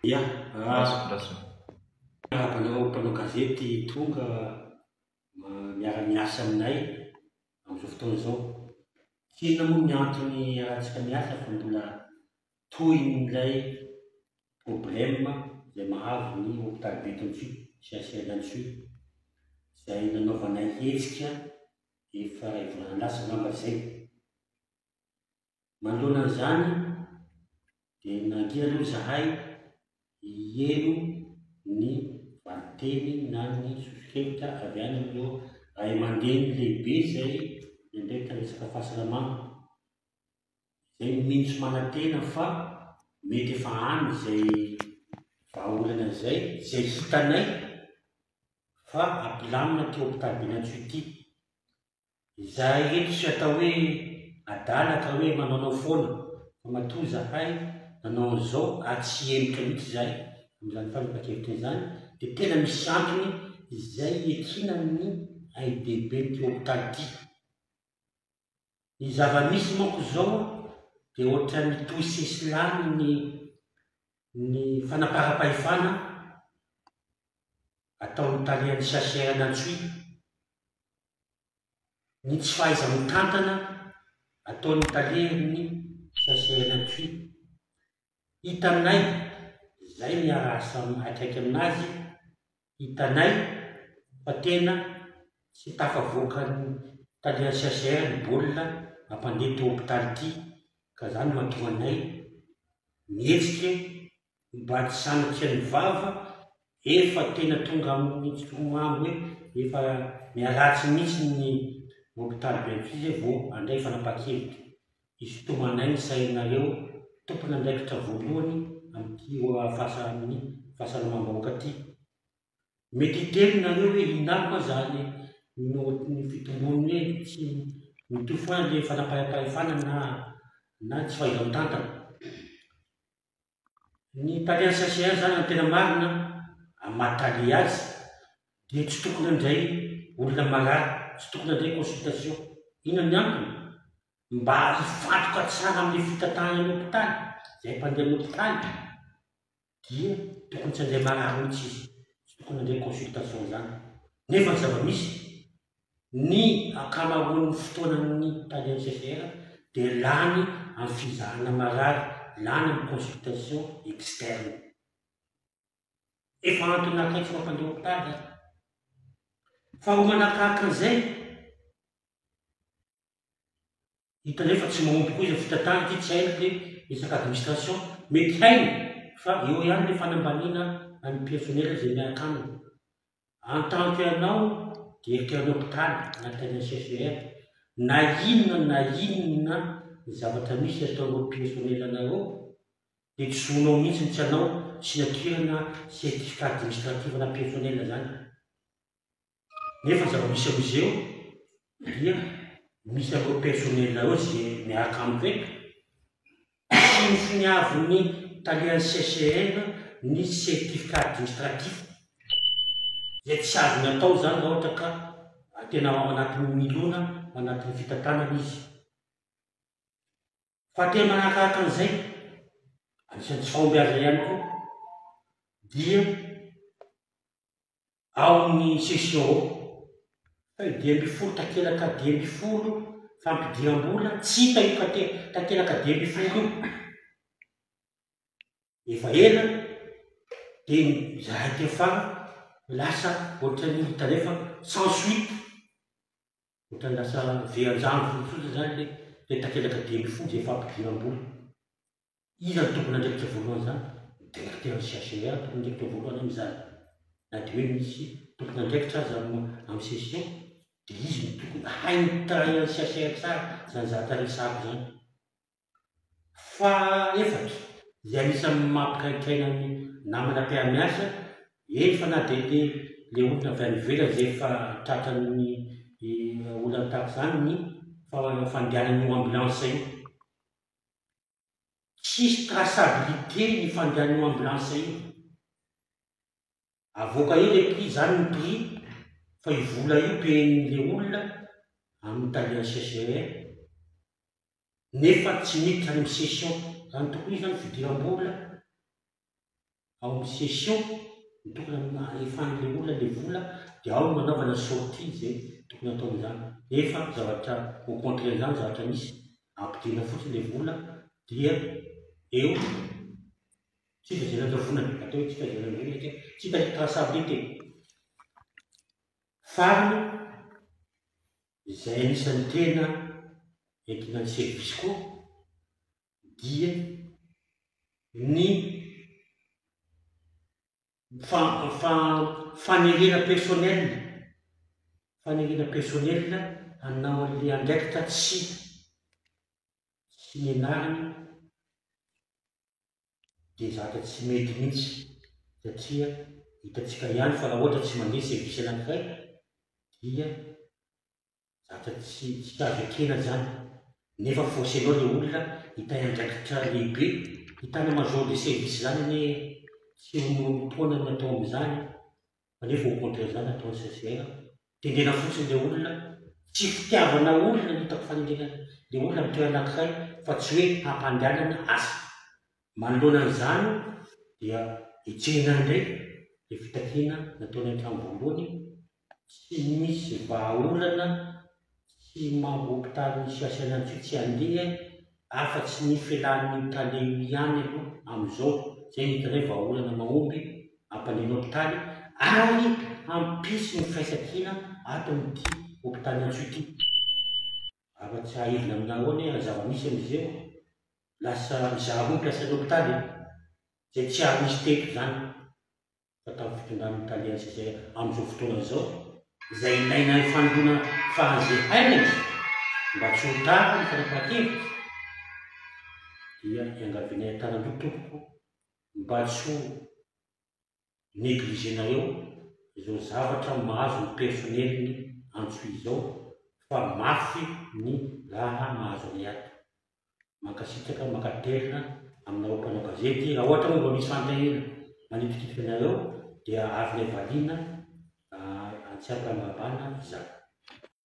Ya, miarahaba anareo mpanao gazety tonga miara-miasa aminay amin'izao fotoana izao. Tsy inona moa ny antony iarahantsika miasa fa mbola tohin'ilay problème izay mahazo ny hopitaly be eto Antsohihy, CHL Antsohihy, izay nanaovanay hetsika efa iray volana lasa angamba izay. Manoloana an'izany dia nangina aloha izahay hiheno ny valinteny na ny soso-kevitra avy any amin'ireo ray aman-dreny lehibe izay miandraikitra resaka fahasalamana, izay mino sy manantena fa mety efa any izay vahaolana izay, izay hitanay fa hampilamina ity hopitaly Benantsoa ity. Izahay ireto tsy atao hoe adala ka hoe manaonao foana fa matoa izahay nanao an'izao ary tsy hihemotra mihitsy izahay amin'izany fanapahan-kevitra izany dia tena misy antony izay iekena ny ahidehiben'ity hopitaly ity. Ny zava-misy manko izao dia ohatran'ny mitohy sesilany ny ny fanaparam-pahefana ataon'ny talehan'ny CHRN Antsohihy. Ny tsy fahaiza-mitantana ataon'ny talen'ny CHRN Antsohihy. Hitanay, izay miara-asa akaiky aminazy, hitanay fa tena tsy tafavoakan'ny talen'ny CHRN ny baolina mampandeha ity hopitaly ity ka izany no mahatonga anay mihetsika Mba tsy sanatria ny vava, efa tena tonga amin'ny tsy tokony hoe efa miharatsy mihitsy ny hopitaly be ankizy vao handray fanapahan-kevitra. Hisintomanay ny sainareo tompon'andraikitra voalohany amin'ity amin'ny fahasalamam-bahoaka ity. Mety hiteny nareo hoe inona ary moa izany no ny fitombon'ny hoe tsy mitovy foana ilay fanaparam-pahefana na na tsy fahaiza-mitantana. Ny tale HCR zany raha ny tena marina amin'ny maha tale azy dia tsy tokony handray olona marary, tsy tokony handray consultation. Inona ny antony? Mba hifantoka tsara amin'ilay fitantanana ny hopitaly, izay mpandeha amin'ny hopitaly dia tokony tsy handray marary mihitsy izy, tsy tokony handray consultation izany. Nefa ny zava-misy Ny ankamaroan'ny fotoanan'ny tale MCCR dia lany amin'ny fizahana marary, lany amin'ny consultation externe. Efa antony akaiky tsy mampandeha hopitaly izany. Faharoa manaraka an'izay, Hitanay fa tsy mahomby koa izao fitantanana ity, tsy hainy le resaka administration, mety hainy fa eo ihany le fanambaniana an'ny personnel izay miaraka aminy. En tant que anao directeur ny hopitaly na tany amin'ny CCR, na inona na inona ny zavatra misy ataon'ireo personnel anareo dia tsy zonao mihitsy ny tsy hanao signature na certificat administratif na personnel zany. Nefa ny zava-misy ao izeo dia misy an'ireo personnel ireo izay miaraka amiko eto, tsy nosoniavin'ny talehan'ny CCN ny certificat administratif, izay tsy azony atao izany raha ohatra ka tena ao anatin'ny milona, ao anatin'ny fitantanana izy. Fa tena manakaraka an'izay, anisan'ny tsy fahombiazana ihany koa, dia Ao amin'ny session ao, feuille 15 takelaka 15 fampidiram-bola, tsy hita io takelaka 15 io. Efa ela dia izahay aty afara lasa ohatran'ny hitanay fa sans suite, ohatran'ny lasa very an-jambony fotsiny izany ilay takelaka 15 izay fampidiram-bola. Iza no tompon'andraikitra voalohany izany? Ny directeur ny CHR no tompon'andraikitra voalohany amin'izany. Na dia hoe misy tompon'andraikitra aza amin'ny session dia izy no tokony hain'ny tahian'ny CHR tsara izany zavatra resahako izany. Fahaefatra, izay anisan'ny mampikainkaina ny namana mpiara-miasa, eny fa na dia le le olona avy any ivelany izay efa tratran'ny olana tahaka izany ny fandehanan'io ambulance io. Tsisy traçabilité ny fandehan'io ambulance io. Avoaka eo le prix, zany ny prix fa io vola io payer-n'le olona amin'ny tale HCR nefa tsy miditra any amin'ny session. Raha ny tokony ho izy zany fidiram-bola. Ao amin'ny session no tokony anefan'ilay olona ilay vola dia ao no anaovana sortie izay tokony atao amin'izany. Nefa zavatra au contraire izany zavatra misy, ampidirina fotsiny ilay vola dia eo tsy hita izay nanjavonany, atao hoe tsy hita izay nanjavonany satria tsy hita ny traçabilité. Farany, izay anisan'ny tena entina ny service koa dia ny fanerena personnel, fanerena personnel hanao an'ilay andraikitra tsy tsy nianarany dia zavatra tsy mety mihitsy satria hitantsika ihany fa raha ohatra tsy mandeha service anankiray dia Zavatra tsy tsy azo ekena izany, nefa forcer-nao le olona hitahy andraikitra lehibe, hitana major de service izany anie tsy honohonom-poana ny atao amin'izany fa nefa au contraire izany ataon'ny CCR, tendrena fotsiny le olona, tsy fitiavana olona no hitako fanendrena le olona amin'ny toerana anankiray fa tsy hoe hampandehanana asa. Manoloana an'izany dia hetsehina indray ilay fitakiana nataonay hatramin'ny voalohany, tsy misy vahaolana, tsy maha hopitalin'ny CHN intsony tsy handeha afa-tsy ny fialan'io tale io ihany aloha amin'izao, izay no hitanay vahaolana mahomby hampandeha ny hopitaly ary hampisy ny firaisankina ato amin'ity hopitalin'Antsohihy ity. Afa-tsy ahaizina aminareo anie raha zava-misy amin'izeo lasa mizaha roa ny mpiasan'ny hopitaly e! Izay tsy ary nisy teto izany fa tamin'ny fitondran'ny tale an'i amin'izao fotoana izao, izay ilaina hifanondroana faran'izay haingana mba tsy ho tara ny fanapahan-kevitra dia iangavianay an-tanan-droa tompoko mba tsy ho negliger-nareo izao zavatra mahazo ny personnel-ny Antsohihy izao fa mafy ny raha mahazo anay ato. Mankasitraka, mankatelina aminareo mpanao gazety, raha ohatra moa mba misy fanontaniana manitikitika anareo dia azonay valiana tsy ampirambabana izany.